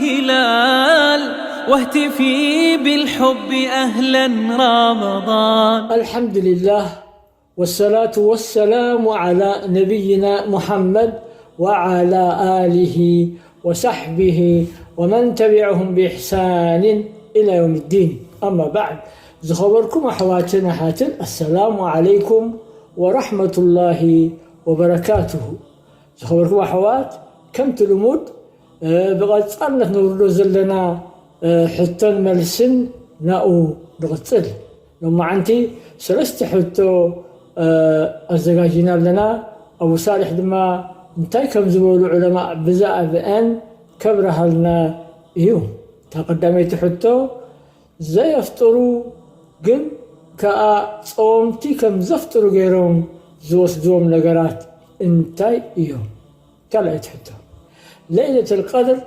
هلال، واهتفي بالحب أهلا رمضان. الحمد لله، والصلاة والسلام على نبينا محمد وعلى آله وصحبه ومن تبعهم بإحسان إلى يوم الدين. أما بعد، ዝኸበርኩም ኣሕዋትን ኣሓትን፣ السلام عليكم ورحمة الله وبركاته። ዝኸበርኩም ኣሕዋት፣ ከምቲ ልሙድ፣ እ፣ ብቐጻልነት ነውርዶ ዘለና፣ እ፣ ሕቶን መልስን ናኡ ንቕጽል። ሎማዓንቲ ሰለስተ ሕቶ፣ እ፣ ኣዘጋጂና ኣለና። ኣቡ ሳልሕ ድማ እንታይ ከም ዝበሉ ዑለማእ ብዛዕባአን ከብርሃልና እዩ። እታ ቀዳመይቲ ሕቶ፣ ዘየፍጥሩ ግን ከኣ ጸወምቲ ከም ዘፍጥሩ ገይሮም ዝወስድዎም ነገራት እንታይ እዮም? ካልኣይቲ ሕቶ፣ ለይለተል ቀድር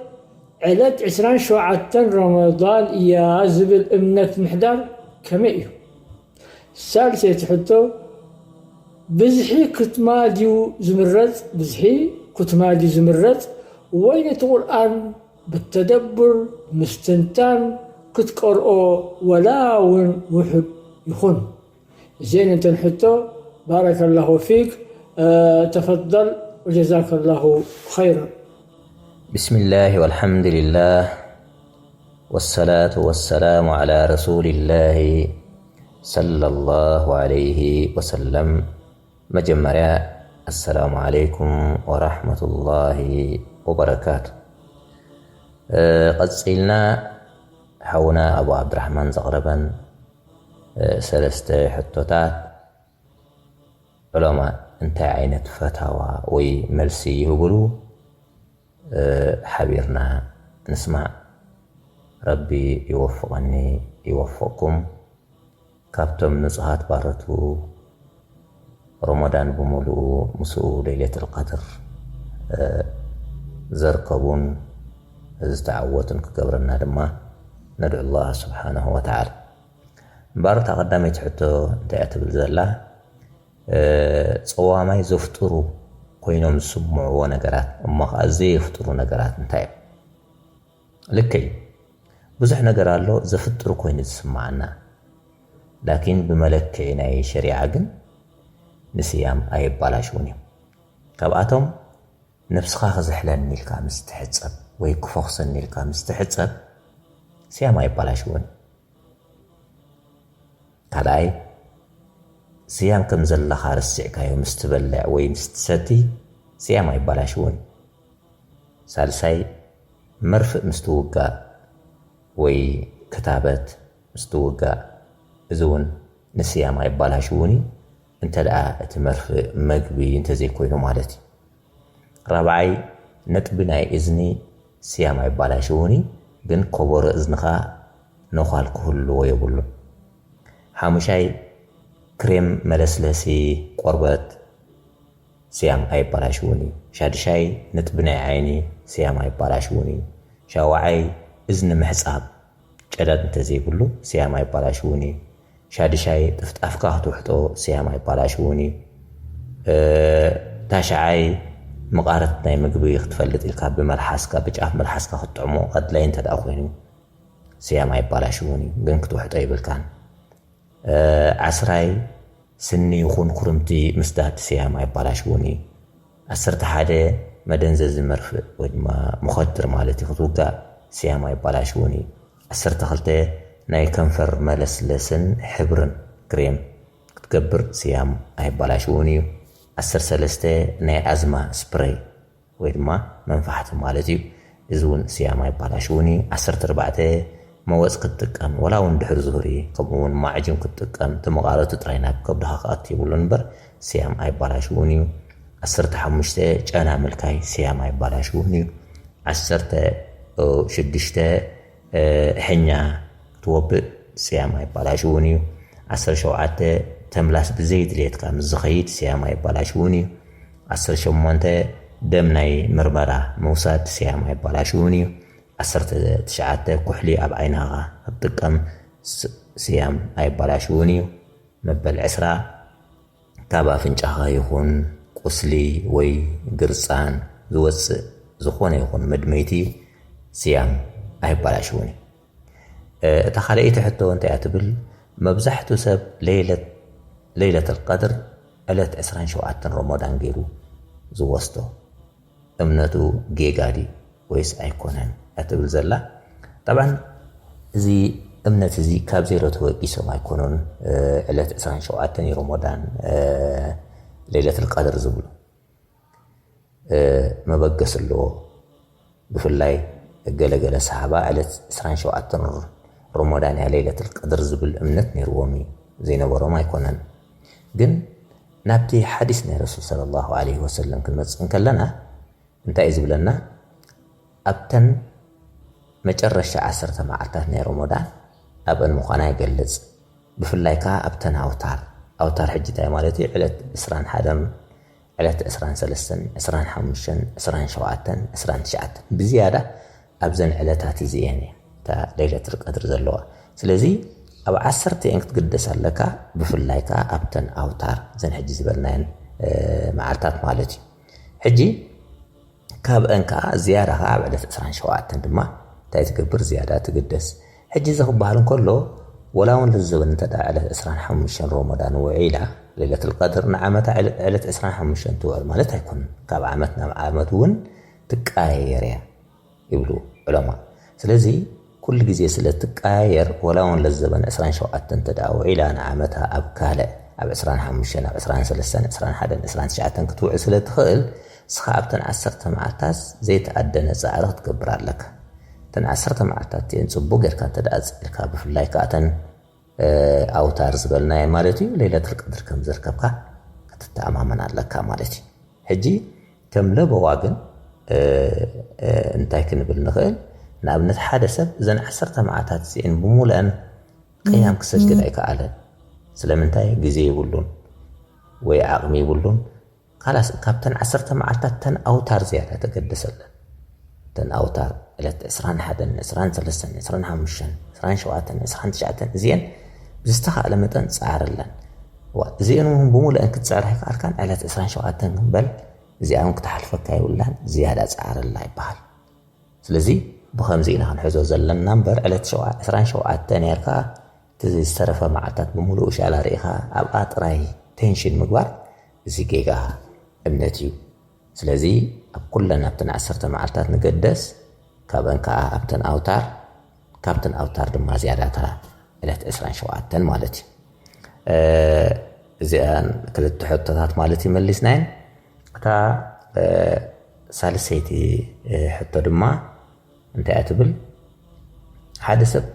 ዕለት ዕስራን ሸውዓተን ረመዳን እያ ዝብል እምነት ምሕዳር ከመይ እዩ? ሳልሰይቲ ሕቶ፣ ብዝሒ ክትማ ድዩ ዝምረጽ፣ ብዝሒ ክትማ ድዩ ዝምረጽ፣ ወይ ነቲ ቁርኣን ብተደቡር ምስትንታን ክትቀርኦ ወላ እውን ውሑድ ይኹን። እዚኤን እተን ሕቶ። ባረከላሁ ፊክ። ተፈደል ወጀዛከላሁ ኸይረን። بسم الله والحمد لله والصلاة والسلام على رسول الله صلى الله عليه وسلم. መጀመርያ ኣሰላሙ ዓለይኩም ወራሕመቱላሂ ወበረካቱ። ቀፂልና ሓውና ኣቡ ዓብድራሕማን ዘቕረበን ሰለስተ ሕቶታት ዑለማ እንታይ ዓይነት ፈታዋ ወይ መልሲ ይህብሉ ሓቢርና ንስማዕ። ረቢ ይወፍቐኒ ይወፍቕኩም። ካብቶም ንጹሃት ባረቱ ረመዳን ብምሉኡ ምስኡ ለይለተል ቀድር ዘርከቡን ዝተዓወቱን ክገብረና ድማ ነድዑ ኣላህ ስብሓነሁ ወተዓላ። እምበኣር እታ ቀዳመይቲ ሕቶ እንታይ እያ ትብል ዘላ? ጸዋማይ ዘፍጥሩ ኮይኖም ዝስምዕዎ ነገራት እሞ ኸዓ ዘየፍጥሩ ነገራት እንታይ እዮም? ልክዕ እዩ። ብዙሕ ነገር ኣሎ ዘፍጥር ኮይኑ ዝስምዓና፣ ላኪን ብመለክዒ ናይ ሸሪዓ ግን ንስያም ኣየባላሽውን እዩ። ካብኣቶም ነብስኻ ክዝሕለኒ ኢልካ ምስ ትሕጸብ ወይ ክፈኹሰኒ ኢልካ ምስ ትሕጸብ ስያም ኣየባላሽውን እዩ። ካልኣይ፣ ስያም ከም ዘለኻ ረሲዕካዮ ምስ ትበልዕ ወይ ምስ ትሰቲ ስያም ኣይባላሽውን። ሳልሳይ፣ መርፍእ ምስ ትውጋእ ወይ ክታበት ምስ ትውጋእ፣ እዚ እውን ንስያም ኣይባላሽውን እዩ፣ እንተ ደኣ እቲ መርፍእ መግቢ እንተዘይኮይኑ ማለት እዩ። ራብዓይ፣ ነጥቢ ናይ እዝኒ ስያም ኣይባላሽውን እዩ፣ ግን ከበሮ እዝንኻ ነዃል ክህልዎ የብሉን። ሓሙሻይ፣ ክሬም መለስለሲ ቆርበት ስያም ኣይባላሽውን እዩ። ሻድሻይ፣ ነጥቢ ናይ ዓይኒ ስያም ኣይባላሽውን እዩ። ሻውዓይ፣ እዝኒ ምሕጻብ ጨዳድ እንተዘይብሉ ስያም ኣይባላሽውን እዩ። ሻድሻይ፣ ጥፍጣፍካ ክትውሕጦ ስያም ኣይባላሽውን እዩ። ታሽዓይ፣ ምቓረት ናይ ምግቢ ክትፈልጥ ኢልካ ብመልሓስካ ብጫፍ መልሓስካ ክትጥዕሞ ኣድላይ እንተ ደኣ ኮይኑ ስያም ኣይባላሽውን እዩ፣ ግን ክትውሕጦ የብልካን። ዓስራይ፣ ስኒ ይኹን ኩርምቲ ምስዳድ ስያም ኣይባላሽውን እዩ። ዓሰርተ ሓደ፣ መደንዘዚ መርፍእ ወይ ድማ ሙኸድር ማለት እዩ ክትውጋእ ስያም ኣይባላሽውን እዩ። ዓሰርተ ክልተ፣ ናይ ከንፈር መለስለስን ሕብርን ክሬም ክትገብር ስያም ኣይባላሽውን እዩ። ዓሰርተ ሰለስተ፣ ናይ ኣዝማ ስፕረይ ወይ ድማ መንፋሕቲ ማለት እዩ። እዚ እውን ስያም ኣይባላሽውን እዩ። ዓሰርተ ኣርባዕተ፣ መወፅ ክትጥቀም ወላ እውን ድሕሪ ዙህሪ ከምኡ እውን ማዕጅን ክትጥቀም እቲ መቓረቱ ጥራይ ናብ ከብድኻ ክኣቱ የብሉን እምበር ስያም ኣይባላሽውን እዩ። ዓሰርተ ሓሙሽተ፣ ጨና ምልካይ ስያም ኣይባላሽውን እዩ። ዓሰርተ ሽዱሽተ፣ ሕኛ ክትወብእ ስያም ኣይባላሽውን እዩ። ዓሰርተ ሸውዓተ፣ ተምላስ ብዘይድልየትካ ምስ ዝኸይድ ስያም ኣይባላሽውን እዩ። ዓሰርተ ሸሞንተ፣ ደም ናይ ምርመራ ምውሳድ ስያም ኣይባላሽውን እዩ። ዓሰርተ ትሽዓተ፣ ኩሕሊ ኣብ ዓይንኻ ክትጥቀም ስያም ኣይባላሽውን እዩ። መበል ዕስራ፣ ካብ ኣፍንጫኻ ይኹን ቁስሊ ወይ ግርጻን ዝወጽእ ዝኾነ ይኹን መድመይቲ ስያም ኣይባላሽውን እዩ። እታ ካልኣይቲ ሕቶ እንታይ እያ ትብል? መብዛሕቱ ሰብ ለይለት ለይለተል ቀድር ዕለት ዕስራን ሸውዓተን ሮሞዳን ገይሩ ዝወስዶ እምነቱ ጌጋ ድዩ ወይስ ኣይኮነን እያ ትብል ዘላ። ጠብዓን እዚ እምነት እዚ ካብ ዜሮ ተበጊሶም ኣይኮኑን። ዕለት ዕስራን ሸውዓተን ሮሞዳን ለይለተል ቀድር ዝብሉ መበገስ ኣለዎ። ብፍላይ ገለገለ ሰሃባ ዕለት ዕስራን ሸውዓተን ሮሞዳን እያ ለይለተል ቀድር ዝብል እምነት ነይርዎም እዩ። ዘይነበሮም ኣይኮነን። ግን ናብቲ ሓዲስ ናይ ረሱል ሰለላሁ ዐለይሂ ወሰለም ክንመጽእ እንከለና እንታይ እዩ ዝብለና? ኣብተን መጨረሻ ዓሰርተ መዓልታት ናይ ሮሞዳን ኣብአን ምዃና ይገልጽ። ብፍላይ ከኣ ኣብተን ኣውታር፣ ኣውታር ሕጂ እንታይ ማለት እዩ? ዕለት ዕስራን ሓደን፣ ዕለት ዕስራን ሰለስተን፣ ዕስራን ሓሙሽተን፣ ዕስራን ሸውዓተን፣ ዕስራን ትሽዓተን፣ ብዝያዳ ኣብዘን ዕለታት እዚኤን እያ እታ ለይለተል ቀድር ዘለዋ። ስለዚ ኣብ ዓሰርተ እየን ክትግደስ ኣለካ፣ ብፍላይ ከኣ ኣብተን ኣውታር፣ እዘን ሕጂ ዝበልናየን መዓልታት ማለት እዩ። ሕጂ ካብአን ከኣ ዝያዳ ከኣ ኣብ ዕለት ዕስራን ሸውዓተን ድማ እንታይ ትገብር? ዝያዳ ትግደስ። ሕጂ እዚ ክበሃል እንከሎ፣ ወላ እውን ልዘበን እንተ ደኣ ዕለት ዕስራን ሓሙሽተን ሮሞዳን ውዒላ፣ ለይለተል ቀድር ንዓመታ ዕለ-፣ ዕለት ዕስራን ሓሙሽተን ትውዕል ማለት ኣይኮነን። ካብ ዓመት ናብ ዓመት እውን ትቀያየር እያ ይብሉ ዑለማ። ስለዚ ኩሉ ግዜ ስለ ትቀያየር፣ ወላ እውን ለዘበን ዕስራን ሸውዓተን እንተ ደኣ ውዒላ፣ ንዓመታ ኣብ ካልእ፣ ኣብ ዕስራን ሓሙሽተን፣ ኣብ ዕስራን ሰለስተን፣ ዕስራን ሓደን፣ ዕስራን ትሽዓተን ክትውዕል ስለ ትኽእል፣ ንስኻ ኣብተን ዓሰርተ መዓልታት ዘይተኣደነ ጻዕሪ ክትገብር ኣለካ። እተን ዓሰርተ መዓልታት እቲአን ጽቡቕ ጌርካ እንተ ደኣ ጽዒርካ፣ ብፍላይ ከኣ እተን ኣውታር ዝበልናየን ማለት እዩ፣ ለይለተል ቀድር ከም ዝርከብካ ክትተኣማመን ኣለካ ማለት እዩ። ሕጂ ከም ለበዋ ግን እንታይ ክንብል ንኽእል? ንኣብነት ሓደ ሰብ እዘን ዓሰርተ መዓልታት እዚአን ብምሉአን ቅያም ክሰግድ ኣይከኣለን። ስለምንታይ? ግዜ ይብሉን ወይ ዓቕሚ ይብሉን። ካላስ ካብተን ዓሰርተ መዓልታት እተን ኣውታር ዝያዳ ተገደሰለን። እተን ኣውታር ዕለት ዕስራን ሓደን፣ ዕስራን ሰለስተን፣ ዕስራን ሓሙሽተን፣ ዕስራን ሸውዓተን፣ ዕስራን ትሽዓተን እዚአን ብዝተኻእለ መጠን ጸዓረለን። ዋ፣ እዚአን እውን ብምሉአን ክትጽዕራ ኣይከኣልካን፣ ዕለት ዕስራን ሸውዓተን ግን በል እዚኣ እውን ክትሓልፈካ የብላን፣ ዝያዳ ጸዓረላ ይበሃል። ስለዚ ብኸምዚ ኢና ክንሕዞ ዘለና እምበር ዕለት ሸውዓ-፣ ዕስራን ሸውዓተን ነይርካ እቲ ዝተረፈ መዓልታት ብምሉኡ ሻላ ርኢኻ ኣብኣ ጥራይ ቴንሽን ምግባር እዚ ጌጋ እምነት እዩ። ስለዚ ኣብ ኩለን ኣብተን ዓሰርተ መዓልታት ንገደስ፣ ካብአን ከኣ ኣብተን ኣውታር፣ ካብተን ኣውታር ድማ ዝያዳታ ዕለት ዕስራን ሸውዓተን ማለት እዩ። እ፣ እዚኣን ክልተ ሕቶታት ማለት እዩ መሊስናየን። እታ እ፣ ሳልሰይቲ እ፣ ሕቶ ድማ እንታይ እያ ትብል? ሓደ ሰብ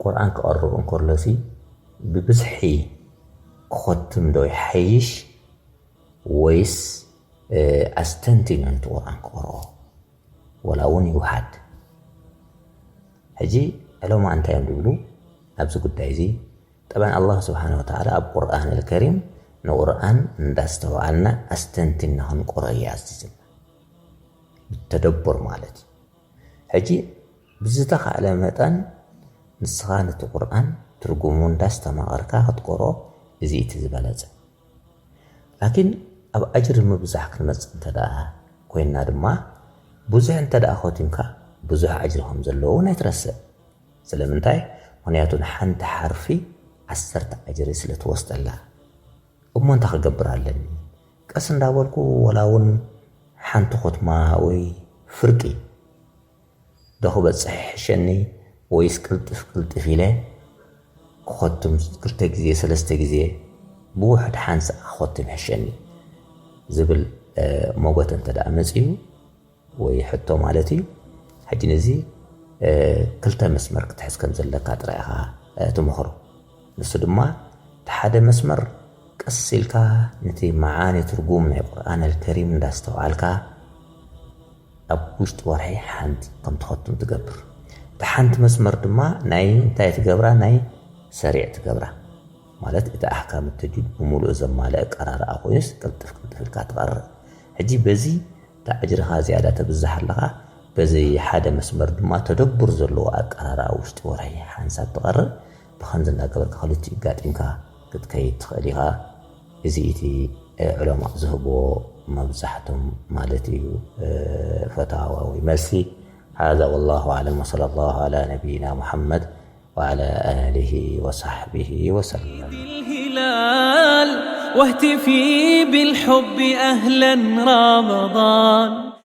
ቁርኣን ክቐርእ እንከሎሲ ብብዝሒ ክኸትም ዶ ይሓይሽ ወይስ እ፣ ኣስተንቲኑ ነቲ ቁርኣን ክቐርኦ ወላ እውን ይውሓድ? ሕጂ ዕለማ እንታይ እዮም ዝብሉ ኣብዚ ጉዳይ እዚ? ጠብዓን ኣላህ ስብሓነ ወተዓላ ኣብ ቁርኣን ኣልከሪም ንቁርኣን እንዳስተውዓልና ኣስተንቲና ክንቆሮ እዩ ኣዚዝና። ብተደቡር ማለት እዩ። ሕጂ ብዝተኻእለ መጠን ንስኻ ነቲ ቁርኣን ትርጉሙ እንዳስተማቐርካ ክትቆሮ እዚ እቲ ዝበለጸ። ላኪን ኣብ ኣጅሪ ምብዛሕ ክንመጽእ እንተ ደኣ ኮይንና ድማ ብዙሕ እንተ ደኣ ኸቲምካ ብዙሕ ኣጅሪ ከም ዘለዎ እውን ኣይትረስዕ። ስለምንታይ? ምኽንያቱ ንሓንቲ ሓርፊ ዓሰርተ ኣጅሪ ስለ ትወስደላ። እሞ እንታይ ክገብር ኣለኒ? ቀስ እንዳበልኩ ወላ እውን ሓንቲ ኾትማ ወይ ፍርቂ ዶ ክበጽሕ ይሕሸኒ ወይስ ቅልጥፍ ቅልጥፍ ኢለ ክኸትም ክልተ ግዜ ሰለስተ ግዜ ብውሕድ ሓንሳእ ክኸትም ይሕሸኒ ዝብል እ፣ ሞጎት እንተ ደኣ መጺኡ ወይ ሕቶ ማለት እዩ። ሕጂ ነዚ እ፣ ክልተ መስመር ክትሕዝ ከም ዘለካ ጥራይ ኢኻ እ፣ ትመኽሮ። ንሱ ድማ እቲ ሓደ መስመር ቀስ ኢልካ ነቲ መዓኒ ትርጉም ናይ ቁርኣን ኣልከሪም እንዳስተውዓልካ ኣብ ውሽጢ ወርሒ ሓንቲ ከም ትኸትም ትገብር። እቲ ሓንቲ መስመር ድማ ናይ እንታይ ትገብራ? ናይ ሰሪዕ ትገብራ። ማለት እቲ ኣሕካም ተጅዊድ ብምሉእ ዘማልአ ቀራርኣ ኮይኑስ ቅልጥፍ ቅልጥፍ ኢልካ ትቐርእ። ሕጂ በዚ እቲ ኣጅርኻ ዝያዳ ተብዝሕ ኣለኻ፣ በዚ ሓደ መስመር ድማ ተደቡር ዘለዎ ኣቀራርኣ ውሽጢ ወርሒ ሓንሳብ ትቐርእ። ብኸምዚ እንዳገበርካ ክልቲኡ ጋጢምካ ክትከይድ ትኽእል ኢኻ። እዚ እቲ ዑለማ ዝህብዎ መብዛሕቶም ማለት እዩ ፈታዋ ወይ መልሲ። هذا والله أعلم، وصلى الله على نبينا محمد وعلى آله وصحبه وسلم. الهلال واهتفي بالحب، أهلا رمضان.